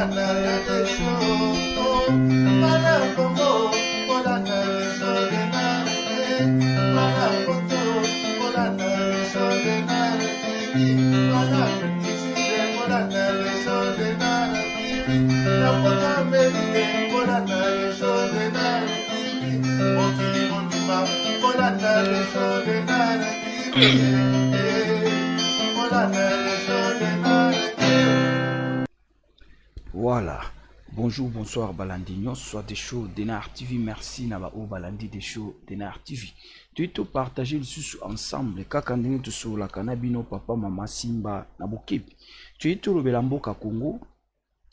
Bolanda ya Desho, bana Congo, bolanda Desho Denard, bana Poto, bolanda Desho Denard TV, bana Afrique du Sud, bolanda Desho Denard TV, na Poto Amerique, bolanda Desho Denard TV, mokili mobimba, bolanda Desho Denard TV, bolanda Desho Denard TV. Voilà. Bonjour, bonsoir balandi nyonso de show Denar TV. Merci na ba oyo balandi de show Denar TV. Toyi to partager lisusu ensemble kaka ndenge tosololaka na bino papa mama Simba na bokebi. Toyi tolobela mboka Congo.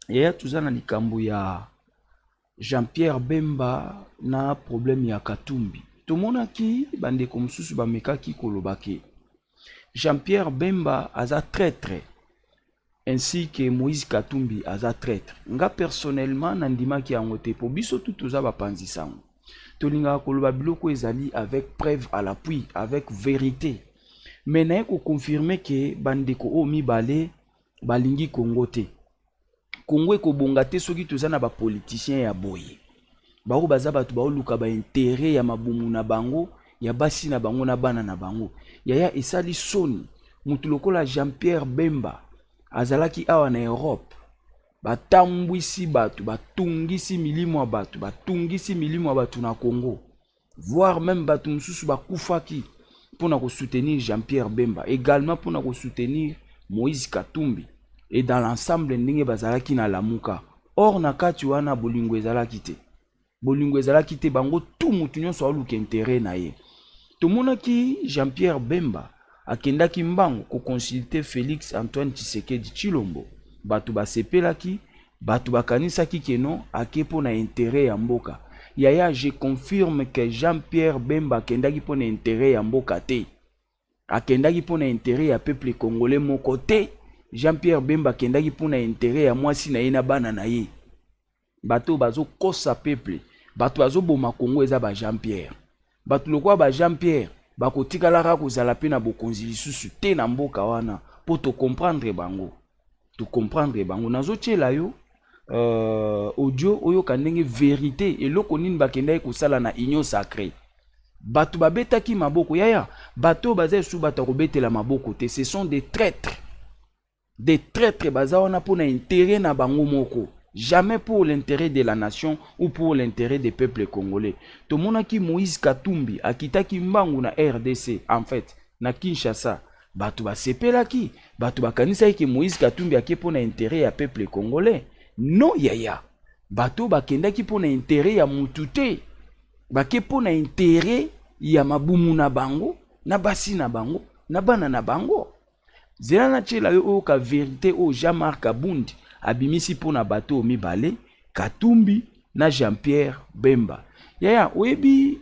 Yaya toza na likambo ya Jean-Pierre Bemba na problème ya Katumbi. Tomonaki bandeko mosusu bamekaki koloba ke Jean-Pierre Bemba aza traître ainsi que Moïse Katumbi aza traître. Nga personnellement nandimaki yango te po biso tout toza bapanzi sango. Tolingaka koloba biloko ezali avec preuve à l'appui, avec vérité. Mais naye ko confirmer ke bandeko oyo mibale balingi Congo te. Congo ekobonga te soki toza na ba politiciens ya boye. Baoyo baza bato baoluka ba intérêt ya mabumu na bango, ya basi na bango na bana na bango. Yaya esali soni mutu lokola Jean-Pierre Bemba azalaki awa na Europe, batambwisi bato, batungisi milimo ya bato, batungisi milimo ya bato na Congo, voire même bato mosusu bakufaki mpona kosoutenir Jean-Pierre Bemba, également mpona kosoutenir Moïse Katumbi et dans l'ensemble ndenge bazalaki na Lamuka. Or na kati wana bolingo ezalaki te, bolingo ezalaki te, bango tout mutu nyonso aoluka intérêt na ye. Tomonaki Jean-Pierre Bemba akendaki mbango koconsulte Félix Antoine Tshisekedi Tshilombo. Bato basepelaki, bato bakanisaki ke non, ake mpo na intérêt ya mboka. Yaya, je confirme que Jean-Pierre Bemba akendaki mpo na intérêt ya mboka te, akendaki mpo na intérêt ya peuple congolais moko te. Jean-Pierre Bemba akendaki mpo na intérêt ya mwasi na ye na bana na ye. Bato bazokosa peuple, bato bazoboma Congo eza ba Jean-Pierre. Bato lokola ba Jean-Pierre bakotikalaka kozala mpe na bokonzi lisusu te na mboka wana, mpo tocomprendre bango, tocomprendre bango. Nazotiela yo audio oyoka ndenge vérité eloko nini bakendaki kosala na Union sacrée. Bato babetaki maboko. Yaya, bato oyo baza esu bato ya kobetela maboko te, ce sont des traîtres, des traîtres. Baza wana mpona intérêt na bango moko, jamais pour l'intérêt de la nation ou pour l'intérêt des peuples congolais. Tomonaki Moïse Katumbi akitaki mbangu na RDC, en fait na Kinshasa. Bato basepelaki, bato bakanisaki ke Moïse Katumbi ake mpona intérêt ya peuple congolais. Non yaya, bato bakendaki mpona intérêt ya mutu te, bake mpona intérêt ya mabumu na bango, na basi na bango, na bana na bango. Zela natiela yo oyoka vérité oyo Jean-Marc Abundi abimisi mpona bato oyo mibale, Katumbi na Jean-Pierre Bemba. Yaya, oyebi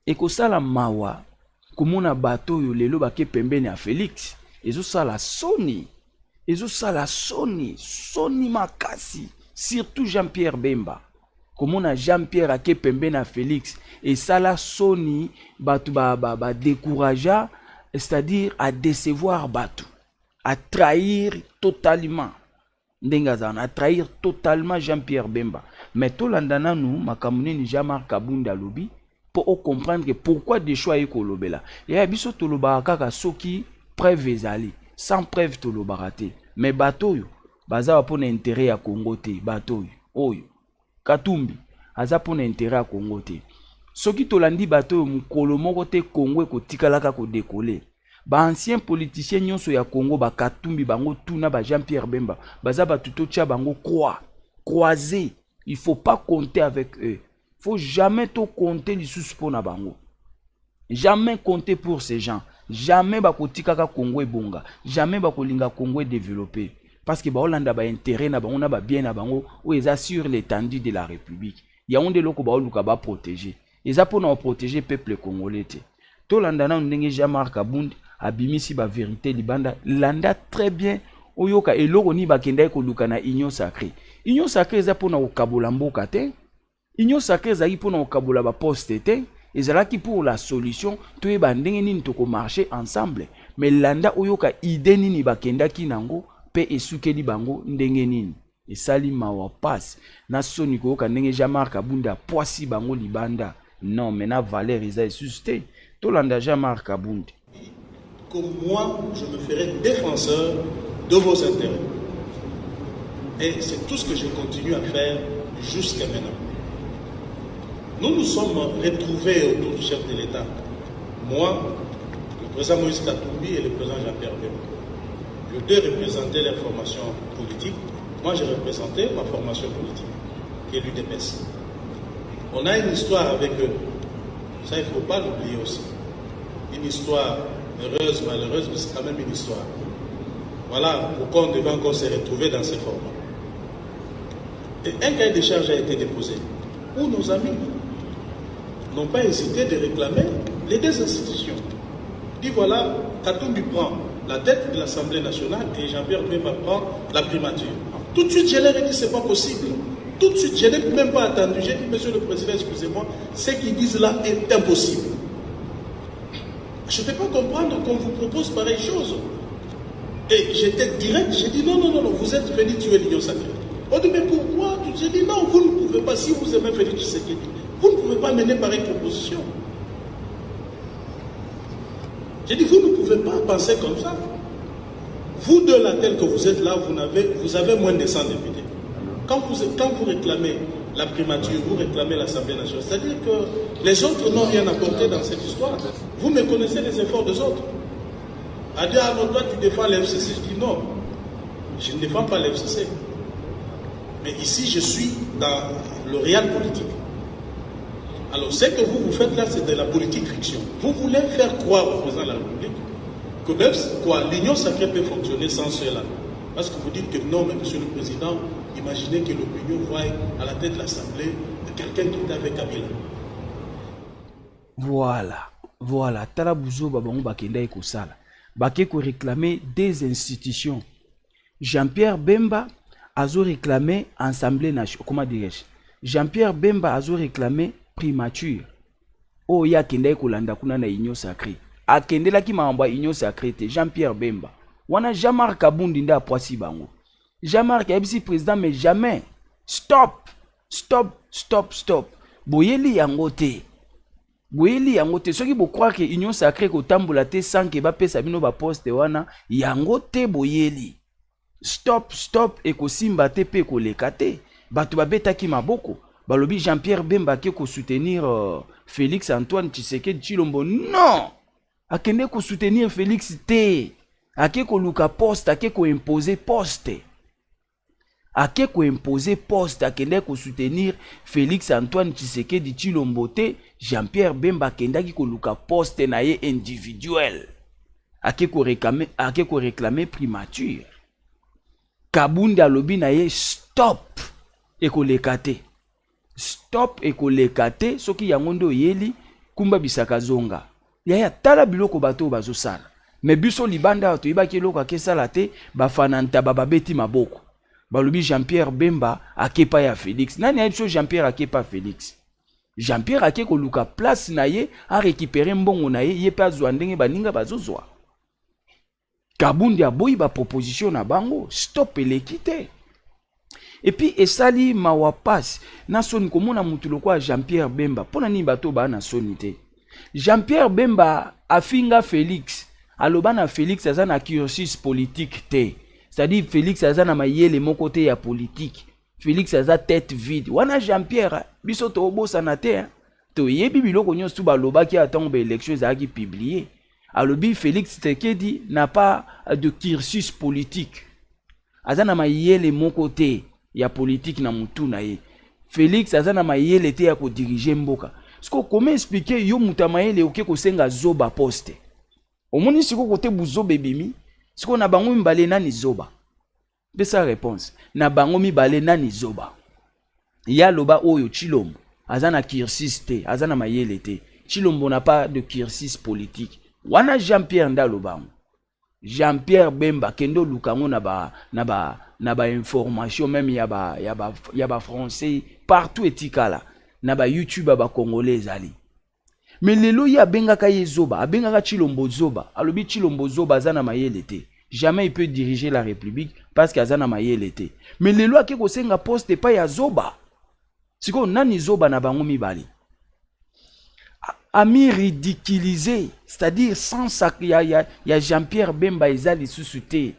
ekosala mawa komona bato oyo lelo bake pembeni ya Félix. Ezosala soni, ezosala soni, soni makasi, surtout Jean-Pierre Bemba. Komona Jean-Pierre ake pembeni ya Félix esala soni, bato badécouragea, ba c'est-à-dire à décevoir bato, à trahir totalement ndenge azala na trahir totalement Jean-Pierre Bemba. Mais tolanda nanu makambo nini Jean-Marc Kabund alobi mpo ocomprendre que pourquoi des choix aye kolobela. Yaya, biso tolobaka kaka soki preuve ezali, sans preuve tolobaka te. Mais bato oyo baza ba mpona intérêt ya Congo te. Bato oyo, oyo Katumbi aza mpona intérêt ya Congo te. Soki tolandi bato oyo, mokolo moko te Congo ekotikalaka kodécoller. Baancien politicien nyonso ya Congo, bakatumbi bango tuna ba Jean Pierre Bemba, baza bato totia bango croix croisé. Il faut pas compter avec eux, faut jamais to compter lisusu mpona bango, jamais compter pour ces gens. Jamais bakotikaka Congo ebonga, jamais bakolinga Congo edéveloppe, parce que baolanda baintérêt na bango na babien na bango oyo eza sur l'étendue de la République. Yango nde eloko baoluka baprotéger, eza mpona koprotéger peuple congolais te. Tolanda nanu ndenge Jean-Marc Abund abimisi bavérité libanda. Landa très bien, oyoka eloko nini bakendaki koluka na Union sacrée. Union sacrée eza mpona kokabola mboka te, Union sacrée ezalaki mpona kokabola baposte te, ezalaki pour la solution, toyeba ndenge nini tokomarche ensemble. Mais landa, oyoka idée nini bakendaki nango mpe esukeli bango ndenge nini. Esali mawa pasi na soni koyoka ndenge Jean Marc Kabund apwasi bango libanda non mais na valeur eza lisusu te. Tolanda Jean Marc Kabund. Que moi je me ferai défenseur de vos intérêts. Et c'est tout ce que je continue à faire jusqu'à maintenant. Nous nous sommes retrouvés autour du chef de l'État. Moi, le président Moïse Katumbi et le président Jean-Pierre Bemba. Les deux représentaient leur formation politique. Moi, j'ai représenté ma formation politique, qui est l'UDPS. On a une histoire avec eux. Ça, il ne faut pas l'oublier aussi. Une histoire heureuse, malheureuse, mais c'est quand même une histoire. Voilà pourquoi on devait encore se retrouver dans ces formats. Et un cahier de charges a été déposé, où nos amis n'ont pas hésité de réclamer les deux institutions. Dit voilà, Katumbi prend la tête de l'Assemblée nationale et Jean-Pierre Bemba prend la primature. Tout de suite, je leur ai dit, c'est pas possible. Tout de suite, je n'ai même pas attendu. J'ai dit, monsieur le président, excusez-moi, ce qu'ils disent là est impossible. Je ne peux pas comprendre qu'on vous propose pareille chose. Et j'étais direct, j'ai dit non, non, non, non, vous êtes venu tuer l'Union sacrée. On dit, mais pourquoi? J'ai dit non, vous ne pouvez pas, si vous aimez Félix Tshisekedi, vous ne pouvez pas mener pareille proposition. J'ai dit, vous ne pouvez pas penser comme ça. Vous deux là, tel que vous êtes là, vous avez moins de 100 députés. Quand vous réclamez la primature, vous réclamez l'Assemblée nationale, c'est-à-dire que les autres n'ont rien apporté dans cette histoire. Vous méconnaissez les efforts des autres. À dire, ah non, toi tu défends le FCC, je dis non, je ne défends pas le FCC. Mais ici, je suis dans le réel politique. Alors, ce que vous, vous faites là, c'est de la politique fiction. Vous voulez faire croire au président de la République que même quoi, l'Union sacrée peut fonctionner sans cela. Parce que vous dites que non, mais monsieur le président, imaginez que l'opinion voie à la tête de l'Assemblée quelqu'un qui est avec Kabila. Voilà, voilà. Tala buzoba bango bakenda ekosala. Bake ko réclamer des institutions. Jean-Pierre Bemba azo réclamer Assemblée nationale. Comment dirais-je? Jean-Pierre Bemba azo réclamer primature. Oyo ye akendaki kolanda kuna na Union sacrée. Akendelaki makambo ya Union sacrée te, Jean-Pierre Bemba. Wana Jean-Marc Kabundi nde apwasi bango. Jean-Marc ayebisi président mais jamais. Stop, stop, stop, stop. Boyeli yango te. Boyeli yango te. Soki bo croire que Union sacrée kotambola te sans que bapesa bino ba poste wana, yango te boyeli. Stop, stop, ekosimba te pe ekoleka te. Bato babetaki maboko. Balobi Jean-Pierre Bemba ake kosoutenir Félix Antoine Tshisekedi Tshilombo. Non! Akende kosoutenir Félix te. Ake koluka poste, ake koimposer poste. Ake koimposer poste, akende kosoutenir Félix Antoine Tshisekedi Tshilombo te. Jean-Pierre Bemba akendaki koluka poste na ye individuel. Ake koréclamer primature. Kabundi alobi na ye stop, ekoleka te. Stop, ekoleka te. Soki yango nde oyeli, kumba bisaka zonga. Yaya, tala biloko bato oyo bazosala. Me biso libanda awa toyebaki eloko akesala te, bafana ntaba babeti maboko. Balobi Jean-Pierre Bemba akepa ya Félix. Nani ayebi biso Jean-Pierre akepa Félix? Jean-Pierre ake koluka place na ye, a récupérer mbongo na ye, ye pe azwa ndenge baninga bazozwa. Kabundi aboyi ba proposition na bango, stop eleki te. Et puis esali mawa passe na soni komona mutu lokola Jean-Pierre Bemba. Pona nini bato ba na soni te? Jean-Pierre Bemba afinga Félix, aloba na Félix aza na cursus politique te. C'est-à-dire Félix aza na mayele moko te ya politique. Félix aza tête vide. Wana Jean-Pierre biso tobosana te, hein? Toyebi biloko nyonso tu balobaki atango ba élection ezalaki publié. Alobi Félix Tshisekedi n'a pas de cursus politique. Aza na mayele moko te ya politique na mutu na ye. Félix aza na mayele te ya kodiriger mboka. Siko comment expliquer yo mutu ya mayele oke kosenga zoba poste? Omoni siko kote buzoba ebimi, siko na bango mibale nani zoba? Pesa réponse. Na bango mibale nani zoba? Ya loba oyo Tshilombo aza na cursus te, aza na mayele te. Tshilombo n'a pas de cursus politique. Wana Jean-Pierre nda lobango. Jean-Pierre Bemba kendo lukango na ba information même ya ba français partout etikala na ba YouTube ba congolais ezali. Mais lelo ye abengaka ye zoba, abengaka Tshilombo zoba, alobi Tshilombo zoba aza na mayele te. Jamais il peut diriger la République parce que aza na mayele te. Mais lelo ake kosenga poste epai ya zoba. Sikoyo nani zoba na bango mibale? Ami ridiculisé, c'est-à-dire sans ya Jean-Pierre Bemba eza lisusu te.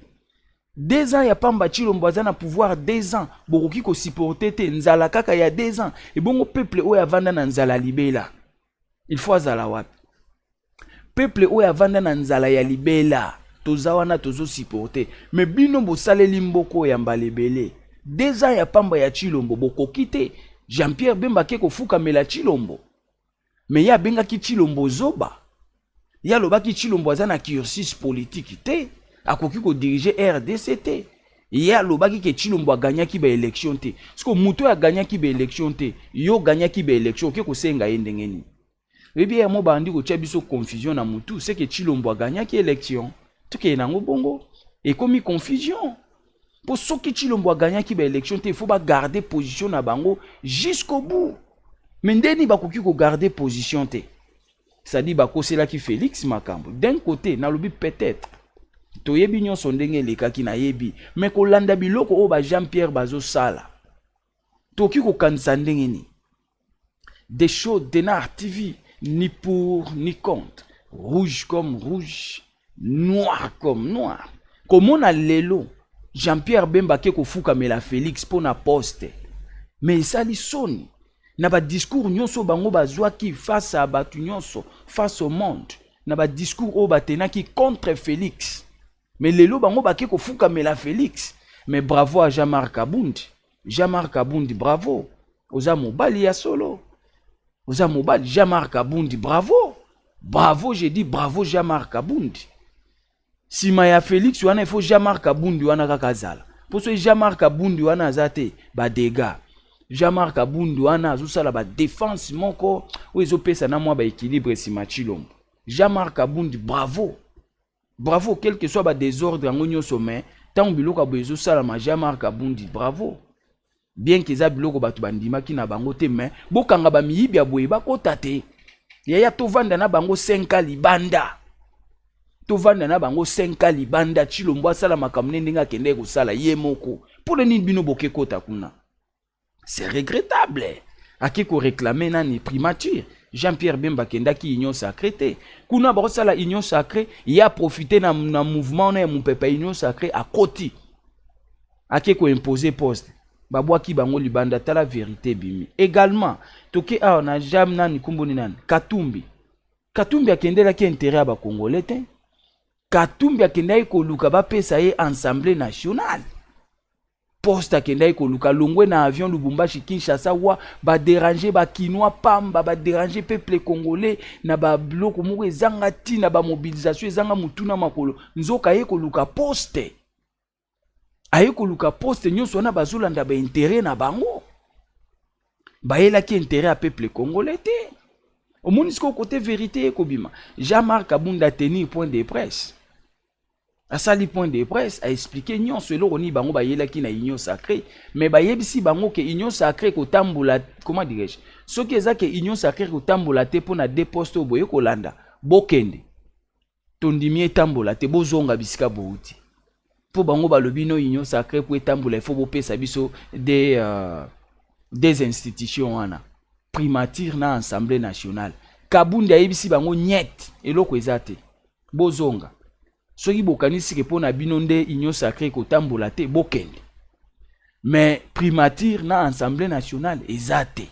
2 ans ya pamba, Tshilombo aza na pouvoir 2 ans, bokoki kosupporter te nzala kaka ya 2 ans. Ebongo peuple oyo avanda na nzala libela, il faut azala wapi? Peuple oyo avanda na nzala ya libela, toza wana tozosupporter, mais bino bosaleli mboka oyo ya mbala ebele, 2 ans ya pamba ya Tshilombo bokoki te. Jean-Pierre Bemba ake kofukamela Tshilombo, mais ye abengaki Tshilombo zoba. Ye alobaki Tshilombo aza na cursus politique te, akoki kodiriger RDC te. Ye alobaki ke Tshilombo aganyaki baélection te. Siko moto oyo aganyaki baélection te, yo oganyaki baélection, oke kosenga ye ndenge nini? Oyebi, ye mo bandi kotia biso confusion na mutu. Seke Tshilombo aganyaki élection, tokende nango bongo, ekomi confusion. Mpo soki Tshilombo aganyaki baélection te, il faut bagarder position na bango jusqu'au bout. Mais ndeni bakoki kogarder position te? C'est-à-dire bakoselaki Félix makambo d'un côté. Nalobi peut-être toyebi nyonso ndenge elekaki, nayebi, mais kolanda biloko oyo ba Jean Pierre bazosala, tokoki kokanisa ndenge nini? Des choses Denar TV, ni pour ni contre, rouge comme rouge, noir comme noir. Komona lelo Jean-Pierre Bemba ake kofukamela Félix mpo na poste, mais esali soni na badiscours nyonso bango bazwaki face à bato nyonso, face au monde, na badiscours oyo batenaki contre Félix. Mais lelo bango bake kofukamela Félix. Mais bravo à Jean-Marc Abundi. Jean-Marc Abundi, bravo, oza mobali ya solo, oza mobali. Jean-Marc Abundi, bravo, bravo, j'ai dit bravo Jean-Marc Abundi. Nsima ya Félix wana, ifo Jean-Marc Abundi wana kaka azala, mpo soki Jean-Marc Abundi wana aza te, badégâts. Jean-Marc Abundi wana azosala badéfense moko oyo ezopesa na mwa baéquilibre nsima Tshilombo. Jean-Marc Abundi, bravo, bravo. Quel que soit badésordre yango nyonso, mais ntango biloko ya boye ezosalama, Jean-Marc Abundi, bravo. Bien ke eza biloko bato bandimaki na bango te, mais bokanga bamiyibi ya boye, bakota te. Yaya, tovanda na bango 5 libanda, tovanda na bango 5 libanda. Tshilombo asala makambo ne ndenge akendeki kosala ye moko. Mpona nini bino boke kota kuna? C'est regrettable. Ake koréclamer nani? Primature. Jean-Pierre Bemba akendaki Union sacrée te. Kuna bakosala Union sacrée, ye aprofiter na mouvement na ya mopepe Union sacrée, akoti, ake koimposer poste, babwaki bango libanda. Tala, vérité ebimi. Également toke awa na jam nani, kumboni nani, Katumbi. Katumbi akendelaki intérêt ya bakongolais te. Katumbi akendaki koluka bapesa ye Assemblée nationale, poste. Akendaki koluka longwe na avion Lubumbashi Kinshasa, wa badéranger bakinois pamba, badéranger peuple congolais na babiloko moko ezanga ntina, bamobilisation ezanga motuna makolo. Nzoka aye koluka poste, aye koluka poste. Nyonso wana bazolanda baintérêt na bango, bayelaki intérêt ya peuple congolais te. Omoni sikoyo kote vérité ekobima. Jean-Marc Abunda tenir point de presse, asali point de presse, aexpliquer nyonso eloko nini bango bayelaki na Union sacrée. Mais bayebisi bango ke Union sacrée kotambola, comment dirais-je, soki eza ke Union sacrée kotambola te mpo na deux poste oyo boye kolanda, bokende, tondimi etambola te, bozonga bisika bouti. Mpo bango balobi no, Union sacrée mpo etambola, ifo bopesa biso des institutions wana, primature na Assemblée nationale. Kabundi ayebisi bango niet, eloko eza te, bozonga. Soki bokanisi ke mpo na bino nde Union sacrée kotambola te, bokende, mais primature na Assemblée nationale eza te.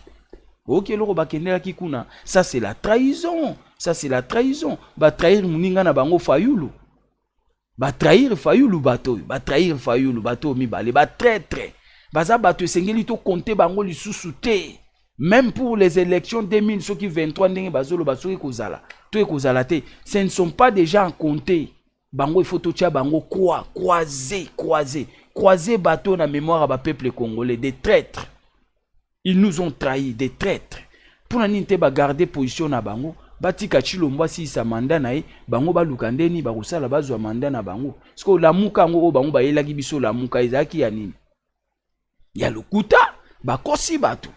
Oyoki eloko bakendelaki kuna? Ça, c'est la trahison, ça, c'est la trahison. Batrahir moninga na bango Fayulu, batrahir Fayulu. Bato oyo batrahir Fayulu, bato oyo mibale batraître, baza bato esengeli tocompter bango lisusu te, même pour les élections 2000 soki 23, ndenge bazoloba, soki kozala to ekozala te, ce ne sont pas déjà en compter bango. Il faut totia bango croix, croiser, croiser, croiser bato na mémoire ya bapeuple congolais. Des traîtres, ils nous ont trahis, des traîtres. Mpona nini te bagarder position na bango, batika Tshilombo asilisa mandat na ye, bango baluka ndeni bakosala bazwa mandat na bango? Sikoyo Lamuka yango oyo bango bayelaki biso, Lamuka ezalaki ya nini? Ya lokuta, bakosi bato,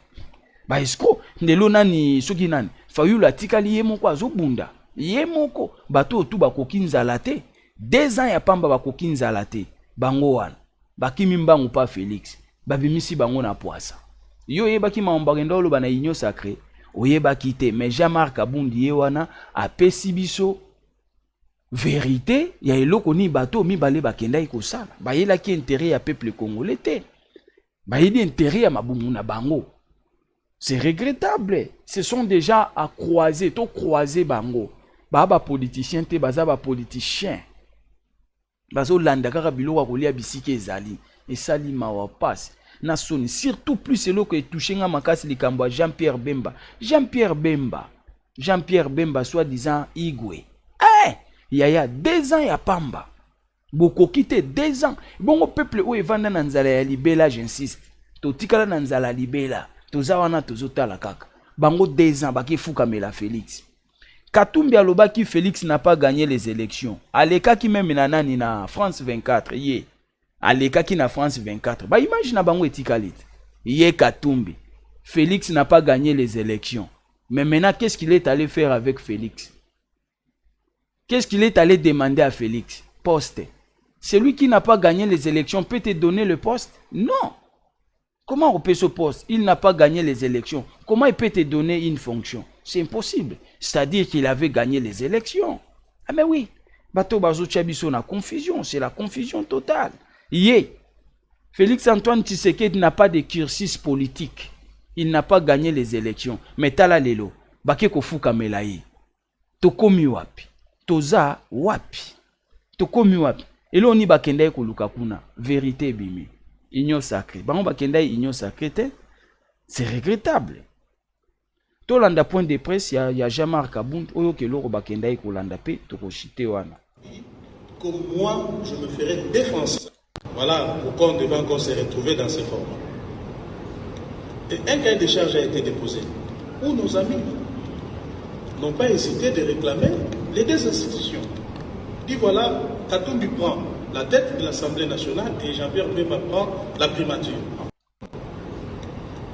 baescrocs. Ndelo nani, soki nani, Fayulu atikali ye moko, azobunda ye moko. Bato oyo tu bakoki nzala te. 2 ans ya pamba, bakoki nzala te. Bango wana bakimi mbangu pa Félix, babimisi bango na pwasa. Yo oyebaki makambo bakenda oloba na Union sacrée? Oyebaki te. Mais Jean-Marc Abundi ye wana apesi biso vérité ya eloko nini bato mibale bakendaki kosala. Bayelaki intérêt ya peuple congolais te, bayebi intérêt ya mabumu na bango. C'est regrettable. Ce sont déjà à croiser, to croiser bango. Baa bapoliticien te, baza bapoliticien, bazolanda kaka biloko ya kolia bisika ezali. Esali mawa, pasi na soni. Surtout plus eloko etouche nga makasi, likambo ya Jean Pierre Bemba. Jean Pierre Bemba, Jean Pierre Bemba, soi-disant igwe. Eh, yaya, 2 ans ya pamba, bokoki te. 2 ans bongo, peuple oyo evanda na nzala ya libela. J'insiste, totikala na nzala ya libela, toza wana, tozotala kaka bango. 2 ans bakefukamela Félix. Katumbi alobaki Félix n'a pas gagné les élections. Alekaki même na nani, na France 24. Ye alekaki na France 24, baimage na bango etikali te. Ye Katumbi, Félix n'a pas gagné les élections. Mais maintenant, qu'est-ce qu'il est allé faire avec Félix? Qu'est-ce qu'il est allé demander à Félix? Poste. Celui qui n'a pas gagné les élections peut te donner le poste? Non. Comment on peut ce poste? Il n'a pas gagné les élections. Comment il peut te donner une fonction? C'est impossible. C'est-à-dire qu'il avait gagné les élections. Ah mais oui. Bato bazotia biso na confusion, c'est la confusion totale. Ye Félix Antoine Tshisekedi n'a pas de cursus politique. Il n'a pas gagné les élections. Mais tala lelo, bake kofukamela ye. Tokomi wapi? Toza wapi? Tokomi wapi? Eloko nini bakendaki koluka kuna? Vérité ebimi. Union sacrée. Bango bakendaki Union sacrée te. C'est regrettable. Tolanda point de presse ya Jean-Marc Abund oyo ke eloko bakendaki kolanda mpe tokoshite wana. Que moi, je me ferai défenseur. Voilà pourquoi on devait encore se retrouver dans ces formats. Et un cahier de charge a été déposé, où nos amis n'ont pas hésité de réclamer les deux institutions. Dit voilà, Katumbi prend la tête de l'Assemblée nationale et Jean-Pierre Bemba prend la primature.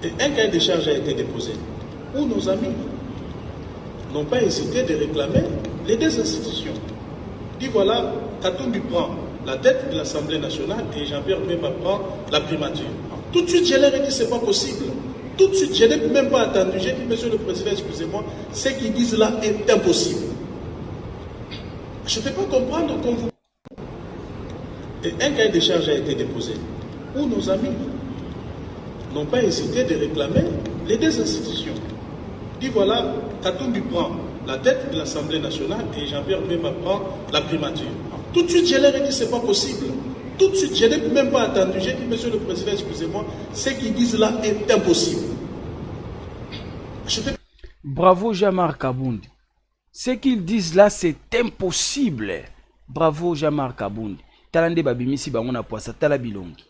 Et un cahier de charge a été déposé, où nos amis n'ont pas hésité de réclamer les deux institutions. Dit voilà, Katumbi prend la tête de l'Assemblée nationale et Jean-Pierre Bemba prend la primature. Tout de suite, je leur ai dit, c'est pas possible. Tout de suite, je n'ai même pas attendu. J'ai dit, monsieur le président, excusez-moi, ce qu'ils disent là est impossible. Je ne peux pas comprendre qu'on vous. Et un cahier de charge a été déposé, où nos amis n'ont pas hésité de réclamer les deux institutions. Dit voilà, Katumbi prend la tête de l'Assemblée nationale et Jean-Pierre Bemba prend la primature. Tout de suite, je leur ai dit, c'est pas possible. Tout de suite, je n'ai même pas attendu. J'ai dit, monsieur le président, excusez-moi, ce qu'ils disent là est impossible. Je peux. Bravo Jean-Marc Abund. Ce qu'ils disent là, c'est impossible. Bravo Jean-Marc Abund. Tala nde babimisi bango na pwasa, tala bilongi.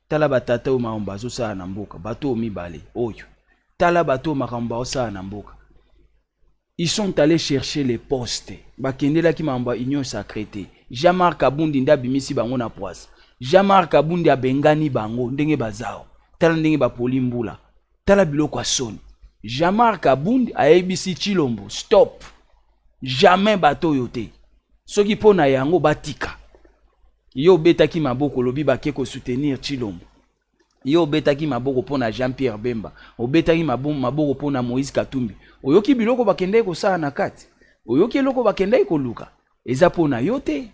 Tala batata oyo makambo bazosala na mboka, bato oyo mibale oyo. Tala bato oyo makambo bazosala na mboka. Ils sont allés chercher les postes. Bakendelaki makambo ya Union sacrée te. Jean-Marc Abundi nde abimisi bango na pwasa. Jean-Marc Abundi abengani bango ndenge bazao. Tala ndenge bapoli mbula. Tala biloko ya soni. Jean-Marc Abundi ayebisi Chilombo stop. Jamais bato oyo te. Soki mpo na yango batika. Yo obetaki maboko, olobi bake kosoutenir Chilombo. Yo obetaki maboko mpo na Jean-Pierre Bemba, obetaki maboko mpo na Moïse Katumbi. Oyoki biloko bakendaki kosala na kati? Oyoki eloko bakendaki koluka? Eza mpo na yo te.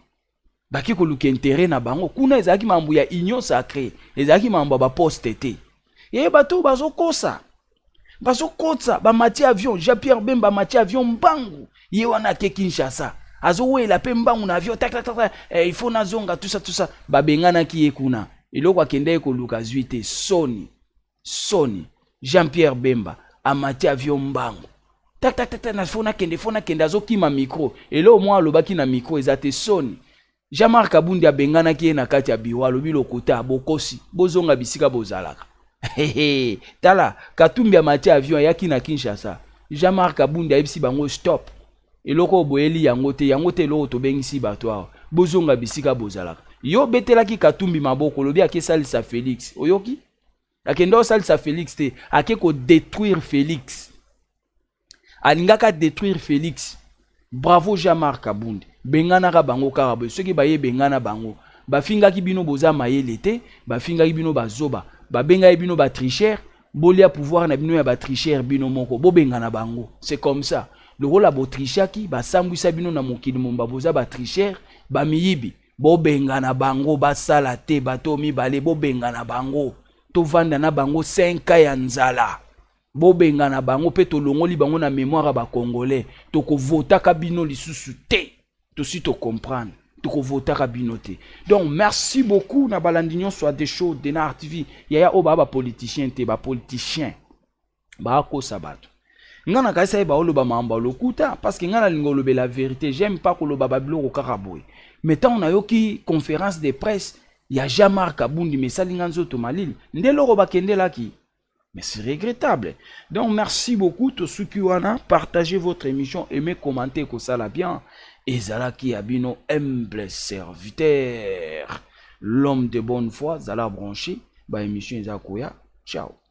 Bake koluka intérêt na bango kuna. Ezalaki mambo ya Union sacrée, ezalaki mambo ya baposte te. Ye bato bazokosa, bazokotsa, bamati avion. Jean Pierre Bemba amati avion mbangu, ye wana ake Kinshasa, azowela mpe mbangu na avion, tak tak tak, eh, il faut nazonga, tusa tusa. Babenganaki ye kuna. Eloko akendaki koluka zwi te. Soni, soni. Jean Pierre Bemba amati avion mbangu, tak tak tak, na faut nakende, faut nakende, azokima micro. Eloko mwa alobaki na micro eza te. Soni. Jean-Marc Abundi abenganaki ye na kati ya biro, alobi lokuta, bokosi, bozonga bisika bozalaka. Tala Katumbi amati avion, ayaki na Kinshasa. Jean-Marc Abundi ayebisi bango stop, eloko oyo boyeli yango te, yango te eloko tobengisi bato awa, bozonga bisika bozalaka. Yo obetelaki Katumbi maboko, olobi akesalisa Félix. Oyoki, akende osalisa Félix te, ake kodétruire Félix, alingaka détruire Félix. Bravo Jean-Marc Abundi. Benganaka bango kaka boye. Soki baye, bengana bango. Bafingaki bino boza mayele te, bafingaki bino bazoba, babengaki bino batricheur. Bolia pouvoir na bino ya batricheur bino moko, bobengana bango. C'est comme ça. Lokola botrichaki, basambwisa bino na mokili momba, boza batricheur, bamiyibi. Bobengana bango, basala te. Bato mibale, bobengana bango, tovanda na bango 5 ya nzala. Bobengana bango mpe tolongoli bango na mémoire ya Bacongolais. Tokovotaka bino lisusu te, tosi tocomprendre, tokovotaka bino te. Donc merci beaucoup na balandi nyonso ya Desho Denar TV. Yaya, oyo baa bapoliticien te, bapoliticien baakosa bato. Nga na kanisa ye baoloba makambo ya lokuta, parce que nga nalinga olobela vérité, j'aime pas koloba babiloko kaka boye. Mais ntango nayoki conférence de presse ya Jean-Marc Abundi, me esali nga nzoto malili nde eloko bakendelaki, mais c'est regrettable. Donc merci beaucoup. Tosuki wana. Partagez votre émission, aimez, commentez, kosala bien. Ezalaki ya bino humble serviteur, l'homme de bonne foi. Zala branché, baémission eza koya. Ciao.